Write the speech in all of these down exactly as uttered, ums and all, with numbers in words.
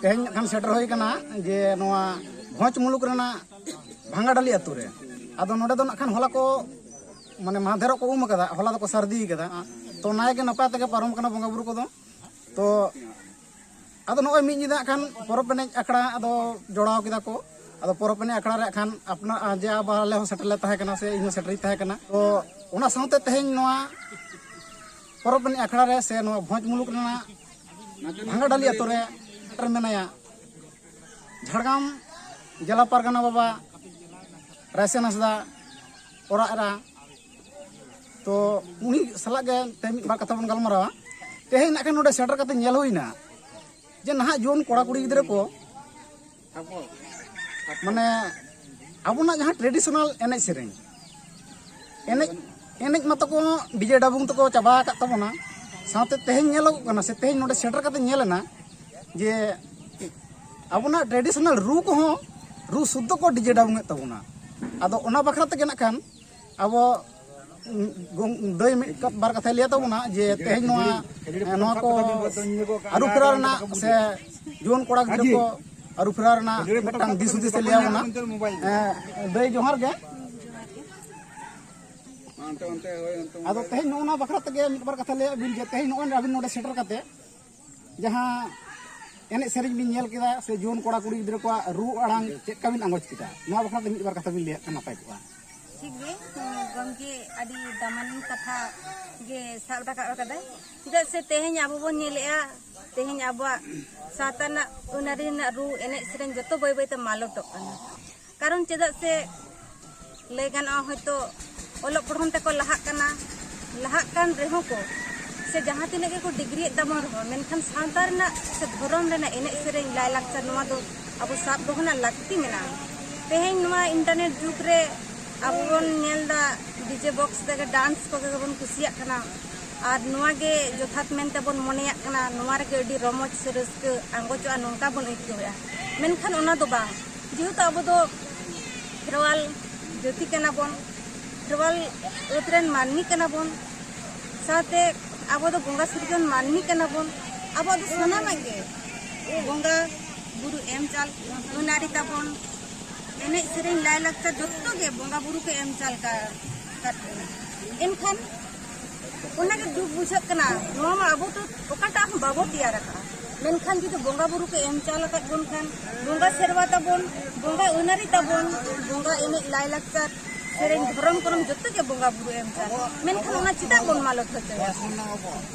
ᱛᱮᱦᱮᱧ ᱱᱟᱜ ᱠᱷᱟᱱ ᱥᱮᱴᱮᱨ ᱦᱩᱭ ᱠᱟᱱᱟ ᱡᱮ ᱱᱚᱣᱟ ᱵᱷᱚᱸᱡᱽ ᱢᱩᱞᱩᱠ ᱨᱮᱱᱟᱜ ᱵᱷᱟᱝᱜᱟᱰᱟᱞᱤ ᱟᱹᱛᱩ ᱨᱮ᱾ ᱟᱫᱚ ᱱᱚᱰᱮ ᱫᱚ ᱱᱟᱜ ᱠᱷᱟᱱ ᱦᱚᱞᱟ ᱠᱚ, ᱢᱟᱱᱮ, ᱢᱟᱦᱫᱮᱨᱚᱜ ᱠᱚ ᱩᱢ ᱟᱠᱟᱫᱟ, ᱦᱚᱞᱟ ᱫᱚᱠᱚ ᱥᱟᱹᱨᱫᱤ ᱟᱠᱟᱫᱟ᱾ ᱛᱚ ᱱᱟᱭ ᱜᱮ ᱱᱟᱯᱟᱭ ᱛᱮᱜᱮ ᱯᱟᱨᱚᱢ ᱠᱟᱱᱟ ᱵᱚᱸᱜᱟ ᱵᱩᱨᱩ ᱠᱚᱫᱚ᱾ ᱛᱚ ᱟᱫᱚ ᱱᱚᱜᱼᱚᱭ ᱢᱤᱫ ᱧᱤᱫᱟᱹ ᱦᱟᱸᱜ ᱠᱷᱟᱱ ᱯᱚᱨᱚᱵᱽ ᱮᱱᱮᱡ ᱟᱠᱷᱲᱟ ᱟᱫᱚ ᱡᱚᱲᱟᱣ ᱠᱮᱫᱟ ᱠᱚ᱾ ᱟᱫᱚ ᱯᱚᱨᱚᱵᱽ ᱮᱱᱮᱡ ᱟᱠᱷᱲᱟ ᱨᱮ ᱦᱟᱸᱜ ᱠᱷᱟᱱ ᱟᱯᱱᱟᱨ, ᱡᱮ ᱟᱵᱚ ᱟᱞᱮ ᱦᱚᱸ ᱥᱮᱴᱮᱨ ᱞᱮ ᱛᱟᱦᱮᱸ ᱠᱟᱱᱟ ᱥᱮ ᱤᱧ ᱦᱚᱸ ᱥᱮᱴᱮᱨᱤᱧ ᱛᱟᱦᱮᱸ ᱠᱟᱱᱟ᱾ ᱛᱚ ᱚᱱᱟ ᱥᱟᱶᱛᱮ ᱛᱮᱦᱮᱧ ᱱᱚᱣᱟ ᱯᱚᱨᱚᱵᱽ ᱮᱱᱮᱡ ᱟᱠᱷᱲᱟ ᱨᱮ ᱥᱮ ᱱᱚᱣᱟ ᱵᱷᱚᱸᱡᱽ ᱢᱩᱞᱩᱠ ᱨᱮᱱᱟᱜ ᱵᱷᱟᱝᱜᱟᱰᱟᱞᱤ ᱟᱛᱳ ᱨᱮ ᱥᱮᱴᱮᱨ ᱢᱮᱱᱟᱭᱟ ᱡᱷᱟᱲᱜᱨᱟᱢ ᱡᱮᱞᱟ ᱯᱟᱨᱜᱟᱱᱟ ᱵᱟᱵᱟ ᱨᱟᱭᱥᱮᱱ ᱦᱟᱸᱥᱫᱟ ᱚᱲᱟᱜ ᱮᱨᱟ᱾ ᱛᱚ ᱩᱱᱤ ᱥᱟᱞᱟᱜ ᱜᱮ ᱛᱮᱦᱮᱧ ᱢᱤᱫ ᱵᱟᱨ ᱠᱟᱛᱷᱟ ᱵᱚᱱ ᱜᱟᱞᱢᱟᱨᱟᱣᱟ᱾ ᱛᱮᱦᱮᱧ ᱱᱟᱜ ᱠᱷᱟᱱ ᱱᱚᱰᱮ ᱥᱮᱴᱮᱨ ᱠᱟᱛᱮ ᱧᱮᱞ ᱦᱩᱭᱱᱟ ᱡᱮ ᱱᱟᱦᱟᱜ ᱡᱩᱣᱟᱹᱱ ᱠᱚᱲᱟ ᱠᱩᱲᱤ ᱜᱤᱫᱽᱨᱟᱹ ᱠᱚ, ᱢᱟᱱᱮ, ᱟᱵᱚᱱᱟᱜ ᱡᱟᱦᱟᱸ ᱴᱨᱮᱰᱤᱥᱚᱱᱟᱞ ᱮᱱᱮᱡ ᱥᱮᱨᱮᱧ, ᱮᱱᱮᱡ ᱮᱱᱮᱡ ᱢᱟᱛᱚ ᱠᱚ ᱰᱤᱡᱮ ᱰᱟᱵᱩᱝ ᱛᱮᱠᱚ ᱪᱟᱵᱟ ᱟᱠᱟᱫ ᱛᱟᱵᱚᱱᱟ᱾ ᱥᱟᱶᱛᱮ ᱛᱮᱦᱮᱧ ᱧᱮᱞᱚᱜᱚᱜ ᱠᱟᱱᱟ ᱥᱮ ᱛᱮᱦᱮᱧ ᱱᱚᱰᱮ ᱥᱮᱴᱮᱨ ᱠᱟᱛᱮ ᱧᱮᱞ ᱮᱱᱟ ᱡᱮ ᱟᱵᱚᱱᱟᱜ ᱴᱨᱮᱰᱤᱥᱚᱱᱟᱞ ᱨᱩ ᱠᱚᱦᱚᱸ ᱨᱩ ᱥᱩᱫᱽᱫᱷᱚ ᱠᱚ ᱰᱤᱡᱮ ᱰᱟᱵᱩᱝ ᱮᱫ ᱛᱟᱵᱚᱱᱟ᱾ ᱟᱫᱚ ᱚᱱᱟ ᱵᱟᱠᱷᱨᱟ ᱛᱮᱜᱮ ᱱᱟᱜ ᱠᱷᱟᱱ ᱟᱵᱚ, ᱩᱸ, ᱜᱚᱝ-, ᱫᱟᱹᱭ ᱢᱤᱫ ᱠᱟ-, ᱵᱟᱨ ᱠᱟᱛᱷᱟᱭ ᱞᱟᱹᱭᱟ ᱛᱟᱵᱚᱱᱟ ᱡᱮ ᱛᱮᱦᱮᱧ ᱱᱚᱣᱟ, ᱮ, ᱱᱚᱣᱟ ᱠᱚ ᱟᱹᱨᱩ ᱯᱷᱮᱨᱟᱣ ᱨᱮᱱᱟᱜ ᱥᱮ ᱡᱩᱣᱟᱹᱱ ᱠᱚᱲᱟ ᱜᱤᱫᱽᱨᱟᱹ ᱠᱚ ᱟᱹᱨᱩ ᱯᱷᱮᱨᱟᱣ ᱨᱮᱱᱟᱜ ᱢᱤᱫᱴᱟᱝ ᱫᱤᱥ ᱦᱩᱫᱤᱥ ᱮ ᱞᱟᱹᱭ ᱟᱵᱚᱱᱟ᱾ ᱮ, ᱫᱟᱹᱭ, ᱡᱚᱦᱟᱨ ᱜᱮ᱾ ᱟᱫᱚ ᱛᱮᱦᱮᱧ ᱱᱚᱜᱼᱚ ᱱᱚᱣᱟ ᱵᱟᱠᱷᱨᱟ ᱛᱮᱜᱮ ᱢᱤᱫ ᱵᱟᱨ ᱠᱟᱛᱷᱟ ᱞᱟᱹᱭ ᱟᱵᱤᱱ ᱡᱮ ᱛᱮᱦᱮᱧ ᱱᱚᱜᱼᱚᱭ ᱟᱵᱤᱱ ᱱᱚᱰᱮ ᱥᱮᱴᱮᱨ ᱠᱟᱛᱮ ᱡᱟᱦᱟᱸ ᱮᱱᱮᱡ ᱥᱮᱨᱮᱧ ᱵᱤᱱ ᱧᱮᱞ ᱠᱮᱫᱟ ᱥᱮ ᱡᱩᱣᱟᱹᱱ ᱠᱚᱲᱟ ᱠᱩᱲᱤ ᱜᱤᱫᱽᱨᱟᱹ ᱠᱚᱣᱟᱜ ᱨᱩ ᱟᱲᱟᱝ ᱪᱮᱫ ᱞᱮᱠᱟ ᱵᱤᱱ ᱟᱸᱜᱚᱪ ᱠᱮᱫᱟ, ᱱᱚᱣᱟ ᱵᱟᱠᱷᱨᱟ ᱛᱮ ᱢᱤᱫ ᱵᱟᱨ ᱠᱟᱛᱷᱟ ᱵᱤᱱ ᱞᱟᱹᱭᱟᱜ ᱠᱷᱟᱱ ᱱᱟᱯᱟᱭ ᱠᱚᱜᱼᱟ᱾ ᱴᱷᱤᱠ ᱜᱮ, ᱜᱚᱢᱠᱮ ᱟᱹᱰᱤ ᱫᱟᱢᱟᱱ ᱠᱟᱛᱷᱟ ᱜᱮ ᱥᱟᱵ ᱨᱟᱠᱟᱵ ᱟᱠᱟᱫᱟᱭ᱾ ᱪᱮᱫᱟᱜ ᱥᱮ ᱛᱮᱦᱮᱧ ᱟᱵᱚ ᱵᱚᱱ ᱧᱮᱞᱮᱜᱼᱟ, ᱛᱮᱦᱮᱧ ᱟᱵᱚᱣᱟᱜ ᱥᱟᱶᱛᱟ ᱨᱮᱱᱟᱜ ᱟᱹᱱ ᱟᱹᱨᱤ ᱨᱮᱱᱟᱜ ᱨᱩ ᱮᱱᱮᱡ ᱥᱮᱨᱮᱧ ᱡᱚᱛᱚ ᱵᱟᱹᱭ ᱵᱟᱹᱭ ᱛᱮ ᱢᱟᱞᱚᱴᱚᱜ ᱠᱟᱱᱟ᱾ ᱠᱟᱨᱚᱱ ᱪᱮᱫᱟᱜ ᱥᱮ ᱞᱟᱹᱭ ᱜᱟᱱᱚᱜᱼᱟ, ᱦᱚᱭᱛᱳ ᱚᱞᱚᱜ ᱯᱚᱲᱦᱚᱱ ᱛᱮᱠᱚ ᱞᱟᱦᱟᱜ ᱠᱟᱱᱟ, ᱞᱟᱦᱟᱜ ᱠᱟᱱ ᱨᱮᱦᱚᱸ ᱠᱚ, ᱥᱮ ᱡᱟᱦᱟᱸ ᱛᱤᱱᱟᱹᱜ ᱜᱮᱠᱚ ᱰᱤᱜᱽᱨᱤᱭᱮᱫ ᱛᱟᱵᱚᱱ ᱨᱮᱦᱚᱸ, ᱢᱮᱱᱠᱷᱟᱱ ᱥᱟᱶᱛᱟ ᱨᱮᱱᱟᱜ ᱥᱮ ᱫᱷᱚᱨᱚᱢ ᱨᱮᱱᱟᱜ ᱮᱱᱮᱡ ᱥᱮᱨᱮᱧ, ᱞᱟᱭᱼᱞᱟᱠᱪᱟᱨ, ᱱᱚᱣᱟ ᱫᱚ ᱟᱵᱚ ᱥᱟᱵ ᱫᱚᱦᱚ ᱨᱮᱱᱟᱜ ᱞᱟᱹᱠᱛᱤ ᱢᱮᱱᱟᱜᱼᱟ᱾ ᱛᱮᱦᱮᱧ ᱱᱚᱣᱟ ᱤᱱᱴᱟᱨᱱᱮᱴ ᱡᱩᱜᱽ ᱨᱮ ᱟᱵᱚ ᱵᱚᱱ ᱧᱮᱞ ᱮᱫᱟ, ᱰᱤᱡᱮ ᱵᱚᱠᱥ ᱛᱮᱜᱮ ᱰᱟᱱᱥ ᱠᱚᱜᱮ ᱵᱚᱱ ᱠᱩᱥᱤᱭᱟᱜ ᱠᱟᱱᱟ᱾ ᱟᱨ ᱱᱚᱣᱟ ᱜᱮ ᱡᱚᱛᱷᱟᱛ ᱢᱮᱱᱛᱮ ᱵᱚᱱ ᱢᱚᱱᱮᱭᱟᱜ ᱠᱟᱱᱟ, ᱱᱚᱣᱟ ᱨᱮᱜᱮ ᱟᱹᱰᱤ ᱨᱚᱢᱚᱡᱽ ᱥᱮ ᱨᱟᱹᱥᱠᱟᱹ ᱟᱸᱜᱚᱪᱚᱜᱼᱟ, ᱱᱚᱝᱠᱟ ᱵᱚᱱ ᱟᱹᱭᱠᱟᱹᱣᱮᱫᱼᱟ᱾ ᱢᱮᱱᱠᱷᱟᱱ ᱚᱱᱟ ᱫᱚ ᱵᱟᱝ, ᱡᱮᱦᱮᱛᱩ ᱟᱵᱚ ᱫᱚ ᱠᱷᱮᱨᱣᱟᱞ ᱡᱟᱹᱛᱤ ᱠᱟᱱᱟ ᱵᱚᱱ, ᱠᱷᱮᱨᱣᱟᱞ ᱟᱹᱛ ᱨᱮᱱ ᱢᱟᱹᱱᱢᱤ ᱠᱟᱱᱟ ᱵᱚᱱ, ᱥᱟᱶᱛᱮ ᱟᱵᱚ ᱫᱚ ᱵᱚᱸᱜᱟ ᱥᱤᱨᱡᱚᱱ ᱢᱟᱹᱱᱢᱤ ᱠᱟᱱᱟ ᱵᱚᱱ᱾ ᱟᱵᱚᱣᱟᱜ ᱫᱚ ᱥᱟᱱᱟᱢᱟᱜ ᱜᱮ ᱵᱚᱸᱜᱟ ᱵᱩᱨᱩ ᱮᱢ ᱪᱟᱞ, ᱟᱹᱱ ᱟᱹᱨᱤ ᱛᱟᱵᱚᱱ, ᱮᱱᱮᱡ ᱥᱮᱨᱮᱧ ᱞᱟᱭᱞᱟᱠᱪᱟᱨ ᱡᱚᱛᱚ ᱜᱮ ᱵᱚᱸᱜᱟ ᱵᱩᱨᱩ ᱠᱚ ᱮᱢ ᱪᱟᱞ ᱠᱟ-, ᱠᱟᱫ ᱵᱚᱱᱟ᱾ ᱮᱱᱠᱷᱟᱱ ᱚᱱᱟᱜᱮ ᱫᱩᱠ ᱵᱩᱡᱷᱟᱹᱜ ᱠᱟᱱᱟ, ᱱᱚᱣᱟ ᱢᱟ ᱟᱵᱚ ᱫᱚ ᱚᱠᱟᱴᱟᱜ ᱦᱚᱸ ᱵᱟᱵᱚ ᱛᱮᱭᱟᱨ ᱟᱠᱟᱫᱼᱟ᱾ ᱢᱮᱱᱠᱷᱟᱱ ᱡᱩᱫᱤ ᱵᱚᱸᱜᱟ ᱵᱩᱨᱩ ᱠᱚ ᱮᱢ ᱪᱟᱞ ᱟᱠᱟᱫ ᱵᱚᱱ ᱠᱷᱟᱱ, ᱵᱚᱸᱜᱟ ᱥᱮᱨᱣᱟ ᱛᱟᱵᱚᱱ, ᱵᱚᱸᱜᱟ ᱟᱹᱱ ᱟᱹᱨᱤ ᱛᱟᱵᱚᱱ, ᱵᱚᱸᱜᱟ ᱮᱱᱮᱡ ᱞᱟᱭᱞᱟᱠᱪᱟᱨ, ᱥᱮᱨᱮᱧ ᱫᱷᱚᱨᱚᱢ ᱠᱚᱨᱚᱢ ᱡᱚᱛᱚ ᱜᱮ ᱵᱚᱸᱜᱟ ᱵᱩᱨᱩ ᱮᱢ ᱪᱟᱞ, ᱢᱮᱱᱠᱷᱟᱱ ᱚᱱᱟ ᱪᱮᱫᱟᱜ ᱵᱚᱱ ᱢᱟᱞᱚᱴ ᱦᱚᱪᱚᱭᱟ?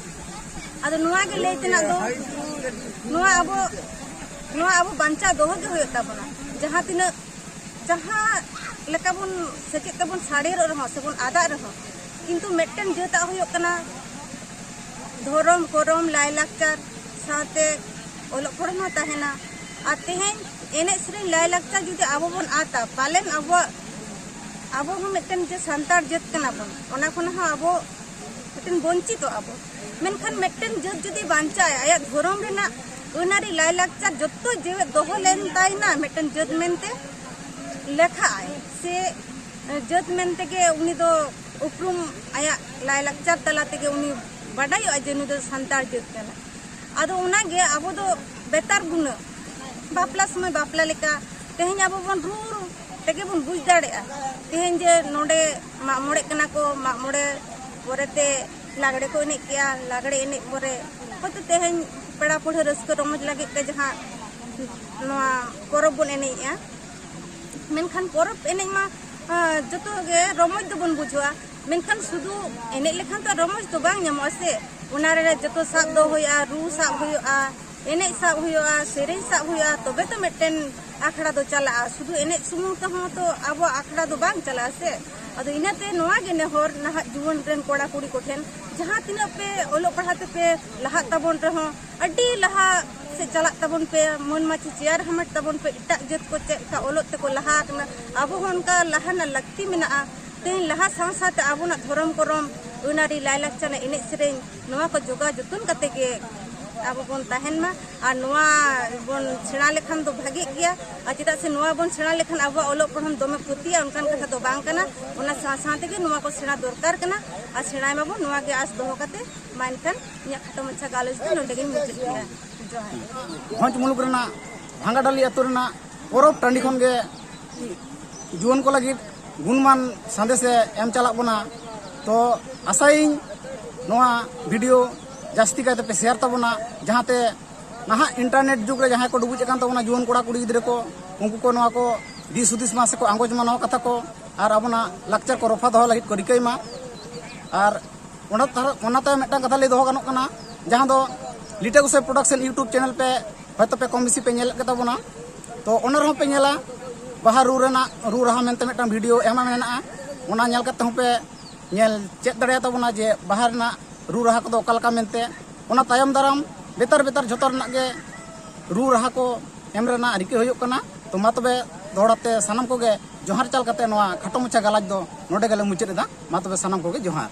ᱟᱫᱚ ᱱᱚᱣᱟ ᱜᱮ ᱞᱟᱹᱭ ᱛᱮᱱᱟᱜ ᱫᱚ, ᱱᱚᱣᱟ ᱟᱵᱚ, ᱱᱚᱣᱟ ᱟᱵᱚ ᱵᱟᱧᱪᱟᱣ ᱫᱚᱦᱚ ᱜᱮ ᱦᱩᱭᱩᱜ ᱛᱟᱵᱚᱱᱟ᱾ ᱡᱟᱦᱟᱸ ᱛᱤᱱᱟᱹᱜ, ᱡᱟᱦᱟᱸ ᱞᱮᱠᱟ ᱵᱚᱱ ᱥᱮᱪᱮᱫ ᱛᱮᱵᱚᱱ ᱥᱟᱰᱮᱨᱚᱜ ᱨᱮᱦᱚᱸ ᱥᱮᱵᱚᱱ ᱟᱫᱟᱜ ᱨᱮᱦᱚᱸ, ᱠᱤᱱᱛᱩ ᱢᱤᱫᱴᱮᱱ ᱡᱟᱹᱛᱟᱜ ᱦᱩᱭᱩᱜ ᱠᱟᱱᱟ ᱫᱷᱚᱨᱚᱢ, ᱠᱚᱨᱚᱢ, ᱞᱟᱭᱞᱟᱠᱪᱟᱨ ᱥᱟᱶᱛᱮ ᱚᱞᱚᱜ ᱯᱟᱲᱦᱟᱣ ᱦᱚᱸ ᱛᱟᱦᱮᱱᱟ᱾ ᱟᱨ ᱛᱮᱦᱮᱧ ᱮᱱᱮᱡ ᱥᱮᱨᱮᱧ ᱞᱟᱭᱞᱟᱠᱪᱟᱨ ᱡᱩᱫᱤ ᱟᱵᱚ ᱵᱚᱱ ᱟᱫᱟ, ᱯᱟᱞᱮᱱ ᱟᱵᱚᱣᱟᱜ, ᱟᱵᱚ ᱦᱚᱸ ᱢᱤᱫᱴᱮᱱ ᱡᱮ ᱥᱟᱱᱛᱟᱲ ᱡᱟᱹᱛ ᱠᱟᱱᱟ ᱵᱚᱱ, ᱚᱱᱟ ᱠᱷᱚᱱ ᱦᱚᱸ ᱟᱵᱚ ᱢᱤᱫᱴᱮᱱ ᱵᱚᱧᱪᱤᱛᱚᱜ ᱟᱵᱚ᱾ ᱢᱮᱱᱠᱷᱟᱱ ᱢᱤᱫᱴᱮᱱ ᱡᱟᱹᱛ ᱡᱩᱫᱤ ᱵᱟᱧᱪᱟᱜᱼᱟᱭ, ᱟᱭᱟᱜ ᱫᱷᱚᱨᱚᱢ ᱨᱮᱱᱟᱜ ᱟᱹᱱ ᱟᱹᱨᱤ ᱞᱟᱭᱞᱟᱠᱪᱟᱨ ᱡᱚᱛᱚ ᱡᱮᱣᱮᱫ ᱫᱚᱦᱚ ᱞᱮᱱ ᱛᱟᱭᱱᱟ, ᱢᱤᱫᱴᱮᱱ ᱡᱟᱹᱛ ᱢᱮᱱᱛᱮ ᱞᱮᱠᱷᱟᱜᱼᱟᱭ, ᱥᱮ ᱡᱟᱹᱛ ᱢᱮᱱᱛᱮᱜᱮ ᱩᱱᱤ ᱫᱚ ᱩᱯᱨᱩᱢ, ᱟᱭᱟᱜ ᱞᱟᱭᱞᱟᱠᱪᱟᱨ ᱛᱟᱞᱟ ᱛᱮᱜᱮ ᱩᱱᱤ ᱵᱟᱰᱟᱭᱚᱜᱼᱟ ᱡᱮ ᱱᱩᱭ ᱫᱚ ᱥᱟᱱᱛᱟᱲ ᱡᱟᱹᱛ ᱠᱟᱱᱟ᱾ ᱟᱫᱚ ᱚᱱᱟᱜᱮ ᱟᱵᱚ ᱫᱚ ᱵᱮᱛᱟᱨ ᱜᱩᱱᱟᱹ, ᱵᱟᱯᱞᱟ ᱥᱚᱢᱚᱭ ᱵᱟᱯᱞᱟ ᱞᱮᱠᱟ, ᱛᱮᱦᱮᱧ ᱟᱵᱚ ᱵᱚᱱ ᱨᱩ ᱨᱩ ᱛᱮᱜᱮ ᱵᱚᱱ ᱵᱩᱡᱽ ᱫᱟᱲᱮᱭᱟᱜᱼᱟ᱾ ᱛᱮᱦᱮᱧ ᱡᱮ ᱱᱚᱰᱮ ᱢᱟᱜ ᱢᱚᱬᱮᱜ ᱠᱟᱱᱟ ᱠᱚ, ᱢᱟᱜ ᱢᱚᱬᱮ ᱯᱚᱨᱮᱛᱮ ᱞᱟᱜᱽᱲᱮ ᱠᱚ ᱮᱱᱮᱡ ᱠᱮᱜᱼᱟ, ᱞᱟᱜᱽᱲᱮ ᱮᱱᱮᱡ ᱯᱚᱨᱮ ᱦᱚᱭᱛᱳ ᱛᱮᱦᱮᱧ ᱯᱮᱲᱟ ᱯᱟᱹᱲᱦᱟᱹ ᱨᱟᱹᱥᱠᱟᱹ ᱨᱚᱢᱚᱡᱽ ᱞᱟᱹᱜᱤᱫ ᱛᱮ ᱡᱟᱦᱟᱸ ᱱᱚᱣᱟ ᱯᱚᱨᱚᱵᱽ ᱵᱚᱱ ᱮᱱᱮᱡᱼᱟ, ᱢᱮᱱᱠᱷᱟᱱ ᱯᱚᱨᱚᱵᱽ ᱮᱱᱮᱡ ᱢᱟ, ᱟᱸ, ᱡᱚᱛᱚ ᱜᱮ ᱨᱚᱢᱚᱡᱽ ᱫᱚᱵᱚᱱ ᱵᱩᱡᱷᱟᱹᱣᱟ, ᱢᱮᱱᱠᱷᱟᱱ ᱥᱩᱫᱷᱩ ᱮᱱᱮᱡ ᱞᱮᱠᱷᱟᱱ ᱛᱚ ᱨᱚᱢᱚᱡᱽ ᱫᱚ ᱵᱟᱝ ᱧᱟᱢᱚᱜᱼᱟ ᱥᱮ᱾ ᱚᱱᱟ ᱨᱮ ᱡᱚᱛᱚ ᱥᱟᱵ ᱫᱚᱦᱚ ᱦᱩᱭᱩᱜᱼᱟ, ᱨᱩ ᱥᱟᱵ ᱦᱩᱭᱩᱜᱼᱟ, ᱮᱱᱮᱡ ᱥᱟᱵ ᱦᱩᱭᱩᱜᱼᱟ, ᱥᱮᱨᱮᱧ ᱥᱟᱵ ᱦᱩᱭᱩᱜᱼᱟ, ᱛᱚᱵᱮ ᱛᱚ ᱢᱤᱫᱴᱮᱱ ᱟᱠᱷᱲᱟ ᱫᱚ ᱪᱟᱞᱟᱜᱼᱟ᱾ ᱥᱩᱫᱷᱩ ᱮᱱᱮᱡ ᱥᱩᱢᱩᱝ ᱛᱮᱦᱚᱸ ᱛᱚ ᱟᱵᱚᱣᱟᱜ ᱟᱠᱷᱲᱟ ᱫᱚ ᱵᱟᱝ ᱪᱟᱞᱟᱜᱼᱟ ᱥᱮ᱾ ᱟᱫᱚ ᱤᱱᱟᱹᱛᱮ ᱱᱚᱣᱟ ᱜᱮ ᱱᱮᱦᱚᱨ ᱱᱟᱦᱟᱜ ᱡᱩᱣᱟᱹᱱ ᱨᱮᱱ ᱠᱚᱲᱟ ᱠᱩᱲᱤ ᱠᱚᱴᱷᱮᱱ, ᱡᱟᱦᱟᱸ ᱛᱤᱱᱟᱹᱜ ᱯᱮ ᱚᱞᱚᱜ ᱯᱟᱲᱦᱟᱜ ᱛᱮᱯᱮ ᱞᱟᱦᱟᱜ ᱛᱟᱵᱚᱱ ᱨᱮᱦᱚᱸ, ᱟᱹᱰᱤ ᱞᱟᱦᱟ ᱥᱮᱫ ᱪᱟᱞᱟᱜ ᱛᱟᱵᱚᱱ ᱯᱮ, ᱢᱟᱹᱱ ᱢᱟᱹᱪᱤ ᱪᱮᱭᱟᱨ ᱦᱟᱢᱮᱴ ᱛᱟᱵᱚᱱ ᱯᱮ᱾ ᱮᱴᱟᱜ ᱡᱟᱹᱛ ᱠᱚ ᱪᱮᱫ ᱞᱮᱠᱟ ᱚᱞᱚᱜ ᱛᱮᱠᱚ ᱞᱟᱦᱟ ᱟᱠᱟᱱᱟ, ᱟᱵᱚ ᱦᱚᱸ ᱚᱱᱠᱟ ᱞᱟᱦᱟ ᱨᱮᱱᱟᱜ ᱞᱟᱹᱠᱛᱤ ᱢᱮᱱᱟᱜᱼᱟ᱾ ᱛᱮᱦᱮᱧ ᱞᱟᱦᱟ ᱥᱟᱶ ᱥᱟᱶᱛᱮ ᱟᱵᱚᱱᱟᱜ ᱫᱷᱚᱨᱚᱢ ᱠᱚᱨᱚᱢ, ᱟᱹᱱ ᱟᱹᱨᱤ, ᱞᱟᱭᱞᱟᱠᱪᱟᱨ, ᱮᱱᱮᱡ ᱥᱮᱨᱮᱧ, ᱱᱚᱣᱟ ᱠᱚ ᱡᱚᱜᱟᱣ ᱡᱚᱛᱚᱱ ᱠᱟᱛᱮ ᱜᱮ ᱟᱵᱚ ᱵᱚᱱ ᱛᱟᱦᱮᱱ ᱢᱟ᱾ ᱟᱨ ᱱᱚᱣᱟ ᱵᱚᱱ ᱥᱮᱬᱟ ᱞᱮᱠᱷᱟᱱ ᱫᱚ ᱵᱷᱟᱜᱮᱜ ᱜᱮᱭᱟ᱾ ᱟᱨ ᱪᱮᱫᱟᱜ ᱥᱮ ᱱᱚᱣᱟ ᱵᱚᱱ ᱥᱮᱬᱟ ᱞᱮᱠᱷᱟᱱ ᱟᱵᱚᱣᱟᱜ ᱚᱞᱚᱜ ᱯᱟᱲᱦᱟᱣ ᱫᱚᱢᱮ ᱠᱷᱚᱛᱤᱜᱼᱟ, ᱚᱱᱠᱟᱱ ᱠᱟᱛᱷᱟ ᱫᱚ ᱵᱟᱝ ᱠᱟᱱᱟ᱾ ᱚᱱᱟ ᱥᱟᱶ ᱥᱟᱶ ᱛᱮᱜᱮ ᱱᱚᱣᱟ ᱠᱚ ᱥᱮᱬᱟ ᱫᱚᱨᱠᱟᱨ ᱠᱟᱱᱟ ᱟᱨ ᱥᱮᱬᱟᱭ ᱢᱟᱵᱚᱱ, ᱱᱚᱣᱟ ᱜᱮ ᱟᱸᱥ ᱫᱚᱦᱚ ᱠᱟᱛᱮ᱾ ᱢᱟ ᱮᱱᱠᱷᱟᱱ ᱤᱧᱟᱹᱜ ᱠᱷᱟᱴᱚ ᱢᱟᱪᱷᱟ ᱜᱟᱞᱚᱪ ᱫᱚ ᱱᱚᱰᱮ ᱜᱤᱧ ᱢᱩᱪᱟᱹᱫ ᱠᱮᱫᱟ᱾ ᱵᱷᱚᱸᱡᱽ ᱢᱩᱞᱩᱠ ᱨᱮᱱᱟᱜ ᱵᱷᱟᱝᱜᱟᱰᱟᱞᱤ ᱟᱹᱛᱩ ᱨᱮᱱᱟᱜ ᱯᱚᱨᱚᱵᱽ ᱴᱟᱺᱰᱤ ᱠᱷᱚᱱ ᱜᱮ ᱡᱩᱣᱟᱹᱱ ᱠᱚ ᱞᱟᱹᱜᱤᱫ ᱜᱩᱱᱢᱟᱱ ᱥᱟᱸᱫᱮᱥ ᱮ ᱮᱢ ᱪᱟᱞᱟᱜ ᱵᱚᱱᱟ᱾ ᱛᱚ ᱟᱥᱟᱭᱟᱹᱧ ᱱᱚᱣᱟ ᱵᱷᱤᱰᱤᱭᱳ ᱡᱟᱹᱥᱛᱤ ᱠᱟᱭᱛᱮ ᱯᱮ ᱥᱮᱭᱟᱨ ᱛᱟᱵᱚᱱᱟ, ᱡᱟᱦᱟᱸᱛᱮ ᱱᱟᱦᱟᱜ ᱤᱱᱴᱟᱨᱱᱮᱴ ᱡᱩᱜᱽ ᱨᱮ ᱡᱟᱦᱟᱸᱭ ᱠᱚ ᱰᱩᱵᱩᱡ ᱟᱠᱟᱱ ᱛᱟᱵᱚᱱᱟ, ᱡᱩᱣᱟᱹᱱ ᱠᱚᱲᱟ ᱠᱩᱲᱤ ᱜᱤᱫᱽᱨᱟᱹ ᱠᱚ, ᱩᱱᱠᱩ ᱠᱚ ᱱᱚᱣᱟ ᱠᱚ ᱫᱤᱥ ᱦᱩᱫᱤᱥ ᱢᱟ ᱥᱮᱠᱚ ᱟᱸᱜᱚᱪ ᱢᱟ ᱱᱚᱣᱟ ᱠᱟᱛᱷᱟ ᱠᱚ, ᱟᱨ ᱟᱵᱚᱱᱟᱜ ᱞᱟᱠᱪᱟᱨ ᱠᱚ ᱨᱚᱯᱷᱟ ᱫᱚᱦᱚ ᱞᱟᱹᱜᱤᱫ ᱠᱚ ᱨᱤᱠᱟᱹᱭ ᱢᱟ᱾ ᱟᱨ ᱚᱱᱟ ᱛᱟᱨ-, ᱚᱱᱟ ᱛᱟᱭᱚᱢ ᱢᱤᱫᱴᱟᱝ ᱠᱟᱛᱷᱟ ᱞᱟᱹᱭ ᱫᱚᱦᱚ ᱜᱟᱱᱚᱜ ᱠᱟᱱᱟ, ᱡᱟᱦᱟᱸ ᱫᱚ ᱞᱤᱴᱟᱹ ᱜᱚᱸᱥᱟᱭ ᱯᱨᱚᱰᱟᱠᱥᱚᱱ YouTube ᱪᱮᱱᱮᱞ ᱯᱮ ᱦᱚᱭᱛᱳ ᱯᱮ ᱠᱚᱢ ᱵᱮᱥᱤ ᱯᱮ ᱧᱮᱞᱮᱫ ᱜᱮ ᱛᱟᱵᱚᱱᱟ᱾ ᱛᱚ ᱚᱱᱟ ᱨᱮᱦᱚᱸ ᱯᱮ ᱧᱮᱞᱟ, ᱵᱟᱦᱟ ᱨᱩ ᱨᱮᱱᱟᱜ ᱨᱩ ᱨᱟᱦᱟ ᱢᱮᱱᱛᱮ ᱢᱤᱫᱴᱟᱝ ᱵᱷᱤᱰᱤᱭᱳ ᱮᱢᱟ ᱢᱮᱱᱟᱜᱼᱟ, ᱚᱱᱟ ᱧᱮᱞ ᱠᱟᱛᱮ ᱦᱚᱸ ᱯᱮ ᱧᱮᱞ ᱪᱮᱫ ᱫᱟᱲᱮᱭᱟᱛᱟ ᱵᱚᱱᱟ ᱡᱮ ᱵᱟᱦᱟ ᱨᱮᱱᱟᱜ ᱨᱩ ᱨᱟᱦᱟ ᱠᱚᱫᱚ ᱚᱠᱟ ᱞᱮᱠᱟ ᱢᱮᱱᱛᱮ᱾ ᱚᱱᱟ ᱛᱟᱭᱚᱢ ᱫᱟᱨᱟᱢ ᱵᱮᱛᱟᱨ ᱵᱮᱛᱟᱨ ᱡᱷᱚᱛᱚ ᱨᱮᱱᱟᱜ ᱜᱮ ᱨᱩ ᱨᱟᱦᱟ ᱠᱚ ᱮᱢ ᱨᱮᱱᱟᱜ ᱨᱤᱠᱟᱹ ᱦᱩᱭᱩᱜ ᱠᱟᱱᱟ᱾ ᱛᱚ ᱢᱟ ᱛᱚᱵᱮ ᱫᱚᱦᱲᱟ ᱛᱮ ᱥᱟᱱᱟᱢ ᱠᱚᱜᱮ ᱡᱚᱦᱟᱨ ᱪᱟᱞ ᱠᱟᱛᱮ ᱱᱚᱣᱟ ᱠᱷᱟᱴᱚ ᱢᱟᱪᱷᱟ ᱜᱟᱞᱟᱡ ᱫᱚ ᱱᱚᱰᱮ ᱜᱮᱞᱮ ᱢᱩᱪᱟᱹᱫ ᱮᱫᱟ᱾ ᱢᱟ ᱛᱚᱵᱮ ᱥᱟᱱᱟᱢ ᱠᱚᱜᱮ ᱡᱚᱦᱟᱨ᱾